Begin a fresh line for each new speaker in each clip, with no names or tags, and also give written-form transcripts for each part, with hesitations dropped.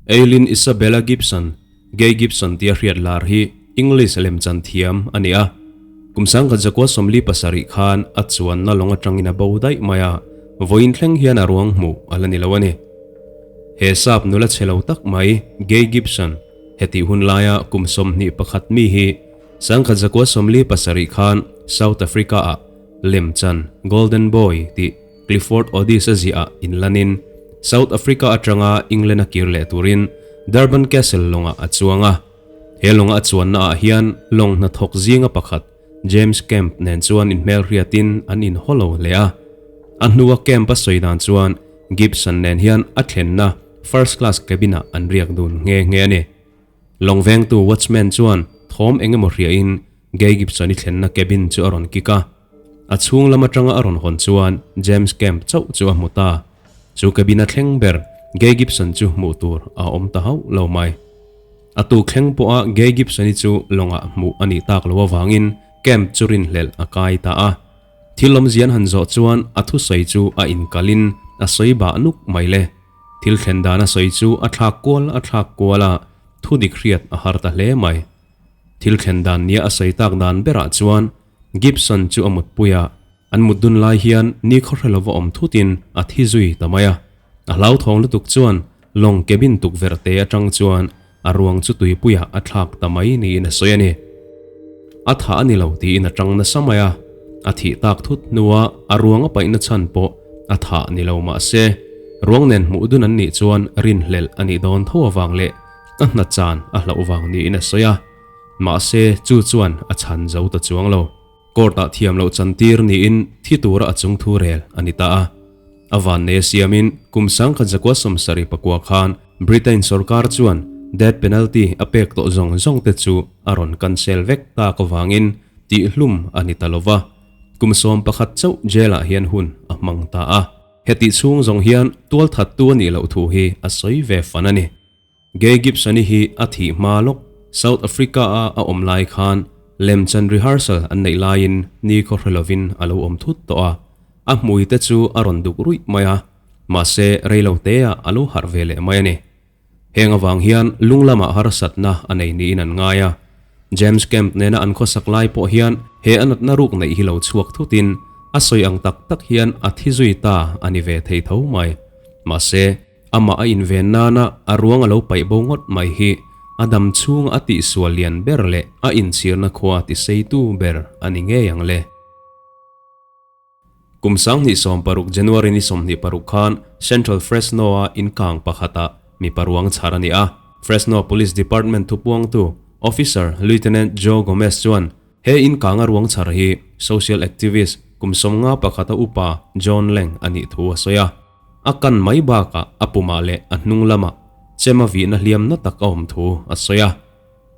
Eileen Isabella Gibson, Gay Gibson tia hriat lar hi English lemchan thiam a ni a. Kum 1947 khan a chuanna lawng atangin a bo daih mai a, vawiin thleng hian a ruang hmuh a la ni lo a ni. He sap nula chhe lo tak mai Gay Gibson hetih hun laia kum 21 mi hi 1947 khan South Africa-ah lemchan Golden Boy tih Clifford Odis a ziah inlanin South Africa atanga England a kir leh turin Durban Castle lawngah a chuang a. He lawnga a chuanna ah hian lawng hnathawk zinga pakhat James Kemp nen chuan inhmelhriatin an inhaw lo hle a. A hnua Kemp a sawi dan chuan Gibson nen hian a thlenna first class cabin ah an riak dun nghe nghe a ni. Lawng vengtu watchman chuan thawm eng emaw hriahin Gay Gibson i thlenna cabin chu a rawn kik a. A chhung lam atanga a rawn hawn chuan James Kemp chauh chu a hmu ta. Chu cabin a thleng ber Gay Gibson chu hmuh tur a awm ta hauh lo mai. A tuk thleng pawha Gay Gibson-i chu lawngah hmuh a nih tak loh avangin Kemp chu rinhlelh a kai ta a. Thil awmzian han zawh chuan a thusawi chu a inkalhin a sawi bah nuk mai le. Thil thlen dan a sawi chu a thlak kual a thlak kual a, thu dik hriat a har ta hle mai. Thil thlen dan nia a sawi tak dan berah chuan Gibson chu a mutpui a, an mut dun lai hian ni khawhre lova awm thutin a thi zui ta mai a. A hlauthawng lutuk chuan lawng cabin tukverh te atang chuan a ruang chu tuipuiah a thlak ta mai niin a sawi a ni. A thah a ni lo tiin a tang nasa mai a, a thih tak thut hnua a ruang a paihna chhan pawh a thah ni lo mah se, ruang nen hmuh dun an nih chuan rinhlelh a nih dawn tho avang leh a hna chan a hlauh vang niin a sawi a. Mahse, chu chuan a chhan zo ta chuang lo. Court-ah thiam loh chantir niin thi tura a chung thu rel a ni ta a. A vannei a siamin kum 1974 khan Britain sorkar chuan death penalty a pek tawh zawng zawng te chu a rawn cancel vek tak avangin tihhlum a ni ta lova, kum 11 chauh jail-ah hian hun a hmang ta a. Hetih chhung zawng hian tualthattu a nih loh thu hi a sawi ve fan a ni. Gay Gibson-i hi a thih hma lawk South Africa-a a awm lai khan lemchan rehearsal an neih laiin ni khaw hre lovin a lo awm thut tawh a, a hmui te chu a rawn duk ruih mai a, mahse rei lo teah a lo harh ve leh mai a ni. Heng avang hian lung lamah harsatna a nei niin an ngai a. James Kemp nena an khawsak lai pawh hian he a natna ruk neih hi lo chhuak thutin a sawi ang tak tak hian a thi zui ta a ni ve thei tho mai. Mahse. Amah a inven nana a ruang a lo paih bo ngawt mai hi a dam chhunga a tihsual lian ber leh a inchhirna khua tiseitu ber a ni ngei ang le. Kum 2016 January ni 26 khan Central Fresno-a inkang pakhatah mipa ruang chhar a ni a. Fresno Police Department thupuangtu Officer Lieutenant Joe Gomez chuan he inkanga ruang chhar hi social activist kum 51 a upa John Leng a nih thu a sawi a. A kan mai bakah a pumah leh a hnung lamah chem a vihna hliamna tak a awm thu a sawi a.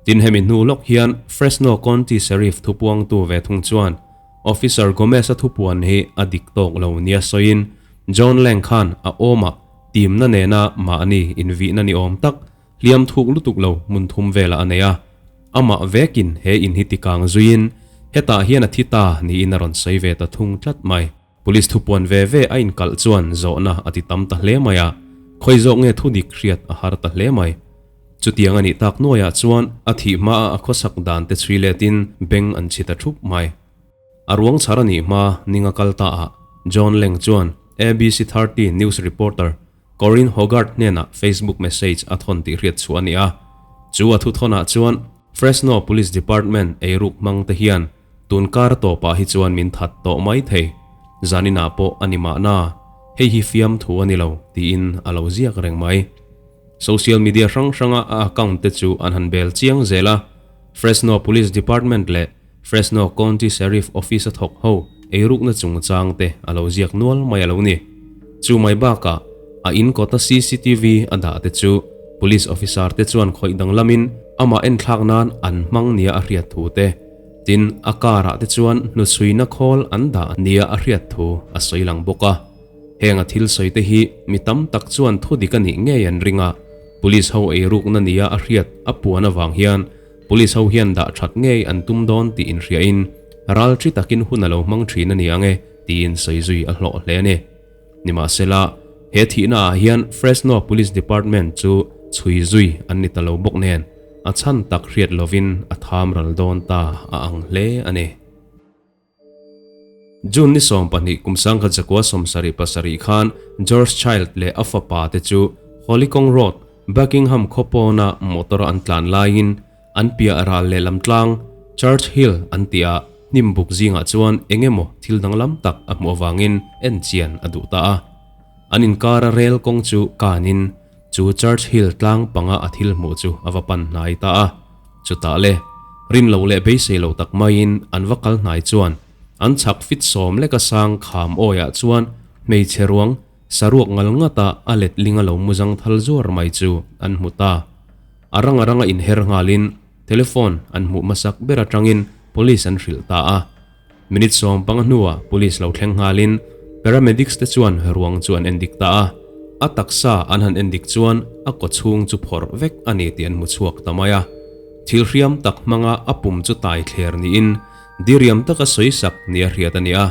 Tin hemi hnu lawk hian Fresno County Sheriff thupuangtu ve thung chuan Officer Gomez-a thupuan hi a dik tawk lo nia sawiin John Lang khan a awmah timna nena mahni invihna ni awm tak hliam thuk lutuk lo hmun thum velah a nei a. Amah vekin he in hi tikang zuiin hetah hian a thi ta niin a rawn sawi ve ta thung tlat mai. Police thupuan ve ve a inkalh chuan zawhna a ti tam ta hle mai a, khawi zawk nge thu dik hriat a har ta hle mai. Chutiang a nih tak nuaiah chuan a thih hmaa a khawsak dan te chhui letin beng an chhi ta thup mai. A ruang chhar a nih hma ninga kal ta ah John Leng chuan ABC 30 News reporter Corinne Hogarth hnenah Facebook message a thawn tih hriat chhuah a ni a. Chu a thuthawnah chuan Fresno Police Department eiruk hmang te hian Tun kar tawpah hi chuan min that tawh mai thei, zaninah pawh a ni mahna, hei hi fiamthu a ni lo, tiin a lo ziak reng mai. Social media hrang hranga a account te chu an han bel chiang zel a, Fresno Police Department leh Fresno County Sheriff Office a thawk ho eirukna chungchang te a lo ziak nual mai a lo ni. Chu mai bakah a in kawta cctv a dah te chu police officer te chuan khawih danglamin amah enthlak nan an hmang nia a hriat thu te, Tin, a car-ah te chuan hnuchhuina khawl an dah nia a hriat thu a sawi lang bawk a. Heng a thil sawi te hi mi tam tak chuan thu dik a nih ngei an ring a, police ho eirukna nia a hriat a puan avang hian police ho hian dah that ngei an tum dawn tih inhriain ral thi takin hun a lo hmang thin a ni ang e tiin sawi zui a hlawh hle a ni. Nimahsela, he thihna ah hian Fresno Police Department chu Chhui zui an ni ta lo bawk nen, a chhan tak hriat lovin a tham ral dawn ta a ang hle a ni. June ni 12 kum 1977 khan George Child leh a fapa te chu Holycong Road, Buckingham khawpawna motor an tlan laiin an piah ral leh lam tlang Church Hill an tihah hnim buk zingah chuan eng emaw thil danglam tak a hmuh avangin en chian a duh ta a. An inkara rel kawng chu kanin chu Church Hill tlang panga a thil hmuh chu a va pan hnai ta a. Chutah le, rin loh leh beisei loh tak maiin an va kal hnai chuan an chhak fit sawm leka sang kham awiah chuan hmeichhe ruang saruak ngal ngata a letling a lo mu zang thal zuar mai chu an hmu ta. A ranga ranga inher nghalin telephone an hmuh hmasak ber atangin police an hrilh ta a. Minute 15 hnuah police lo thleng nghalin paramedics te chuan ruang chu an endik ta a. A taksa an han endik chuan a kaw chhung chu phawrh vek a ni tih an hmu chhuak ta mai a. Thil hriam tak hmanga a pum chu tai thler niin diriam taka sawi sak nia hriat a ni a.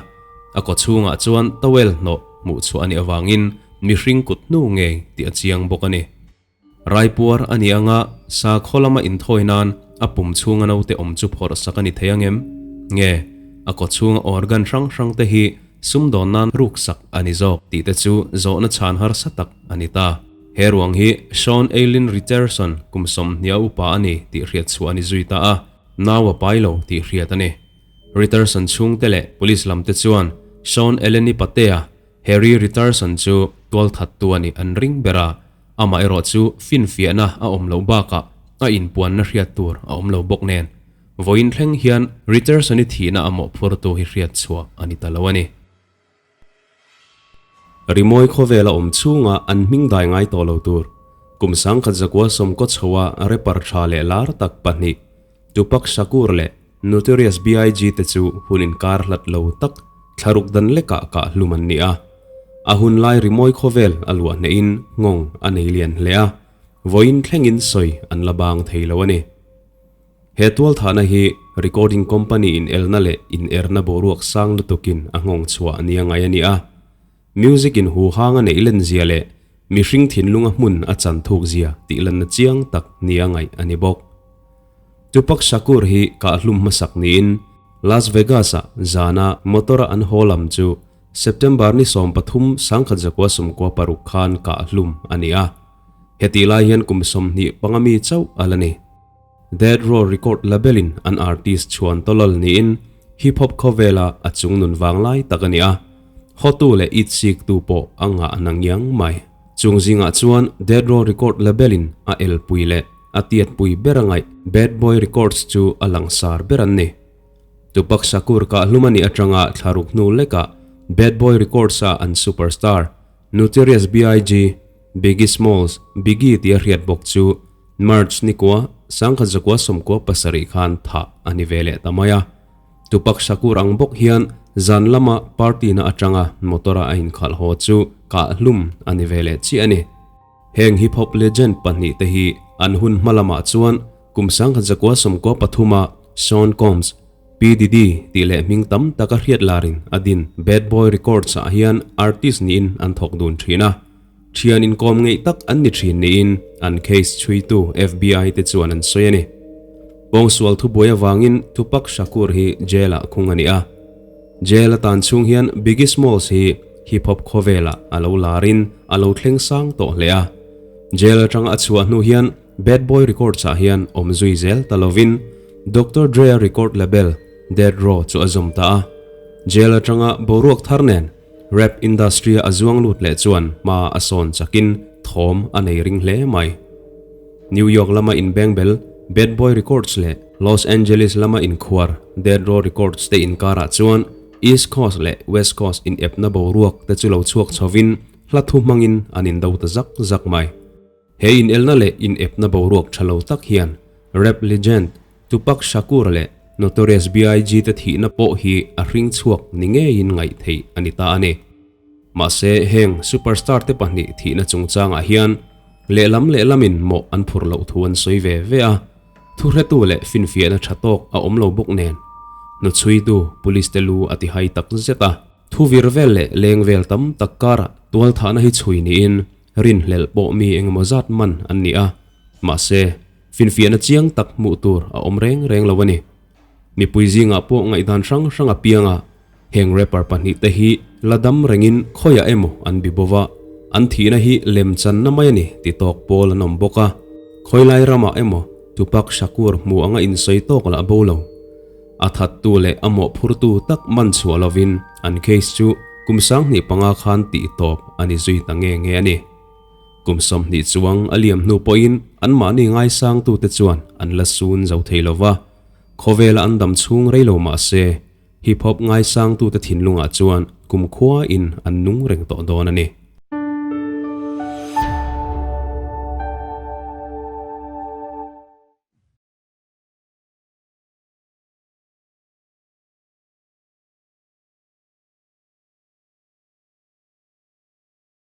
A kaw chhungah chuan towel hnawh hmuh chhuah a nih avangin mihring kut hnu ngei tih a chiang bawk a ni. Raipuar a ni anga sakhaw lama inthawi nan a pum chhunga naute awm chu phawrh sak a ni thei ang em? Nge, a kaw chhunga organ hrang hrang te hi sumdawn nan ruk sak a ni zawk tih te chu zawhna chhan harsa tak a ni ta. He ruang hi Shawn Eileen Richardson kum 20 a upa a ni tih hriat chhuah a ni zui ta a, nau a pai lo tih hriat a ni. Richardson chhungte leh police lam te chuan Shawn Eleni Patea Harry Richardson chu tualthattu a nih an ring ber a, amaherawh chu finfiahna a awm loh bakah a inpuanna hriat tur a awm lo bawk nen, vawiin thleng hian Richardson-i thihna a mawhphurtu hi hriat chhuah a ni ta lo a ni. Rimawi khawvela awm chhunga an hming dai ngai tawh lo tur, kum 1990 chhoa rapper tha leh lar tak pahnih, Tupac Shakur leh Notorious BIG te chu hun inkar hlat lo tak thlaruk dan lekah kah hlum an ni a. A hun lai rimawi khawvel a luah hnehin nghawng a nei lian hle a, vawiin thlengin sawi an la bang thei lo a ni. He tualthahna hi recording company in elna leh inerna boruak sang lutukin a nghawng chhuah nia ngai a ni a. Music in huhang a neih len zia leh mihring thinlunga hmun a chan thuk zia tih lanna chiang tak nia ngaih a ni bawk. Tupac Shakur hi kahhlum hmasak niin Las Vegas-ah zana motor-a an haw lam chu September ni 13 1996 khan kahhlum a ni a. Hetih lai hian kum 25 mi chauh a la ni. Death Row record label-in an artist chhuan tawlal niin hip hop khawvela a chungnun vang lai tak a ni a, hawtu leh it siktu pawh a ngah na ngiang mai. Chung zingah chuan Death Row record label-in a elpui leh a tiatpui ber a ngaih Bad Boy Records chu a langsar ber an ni. Tupac Shakur kahhlum a nih atanga thlaruk hnu lekah Bad Boy Records-a an superstar Notorious B.I.G. Biggie Smalls, Biggie tia hriat bawk chu March ni kua, 1997 khan thah a ni ve leh ta mai a. Tupac Shakur ang bawk hian zan lama party na atanga motor-a a inkhalh haw chu kah hlum a ni ve leh chiah a ni. Heng hip hop legend pahnih te hi an hun hma lamah chuan kum 1993 a Sean Combs, P. Diddy tih leh hming tam taka hriat larin a din Bad Boy Records ah hian artist niin an thawk dun thin a. Thian inkawm ngeih tak an ni thin niin an case chhuitu FBI te chuan an sawi a ni. Pawngsual thubuai avangin Tupac Shakur hi jail-ah khung a ni a. Jail a tan chhung hian Biggie Smalls hi hip hop khawvelah a lo larin a lo thleng sang tawh hle a. Jail atanga a chhuah hnu hian Bad Boy Records ah hian awm zui zel ta lovin Doctor Dre-a record label Death Row chu a zawm ta a. Jail atanga boruak thar nen Rap industry-a a zuang lut leh chuan hma a sawn chakin thawm a nei ring hle mai. New York lama inbengbel Bad Boy Records leh Los Angeles lama inkhuar Death Row Records te inkarah chuan East Coast leh West Coast inepna boruak te chu lo chhuak chhovin hla thu hmangin an indo ta zak zak mai. He inelna leh inepna boruak tha lo tak hian rap legend Tupac Shakur leh Notorious B.I.G. Te thihna pawh hi a hring chhuak ni ngeiin ngaih theih a ni ta a ni. Mahse heng superstar te pahnih thihna chungchangah hian lehlam lehlamin mawh an phur loh thu an sawi ve ve a, thuhretu leh finfiahna tha tawk a awm lo bawk nen hnuchhuitu police te lu a ti hai tak zet a. Thu vir vel leh leng vel tam tak karah tualthahna hi chhui niin. Rinhlelh pawh mi engemaw zat man an ni a, mahse, finfiahna chiang tak hmuh tur a awm reng reng lo a ni. Mipui zingah pawh ngaihdan hrang hrang a piang a, heng rapper pahnihte hi la dam rengin khawiah emaw an bi bova, an thihna hi lemchanna mai a ni ti tawk pawl an awm bawk a. Khawilai ramah emaw Tupac Shakur hmu anga insawi tawk lah bo lo. A thattu leh a mawhphurtu tak man chhuah lovin an case chu kum 25 khan tih tawp a ni zui ta nge nge a ni. Kum 20 chuang a liam hnu pawhin anmahni ngaisangtute chuan an la sun zo thei lo va, khawvela an dam chhung rei lo mah se hip hop ngaisangtute thinlungah chuan kumkhua in an nung reng tawh dawn a ni.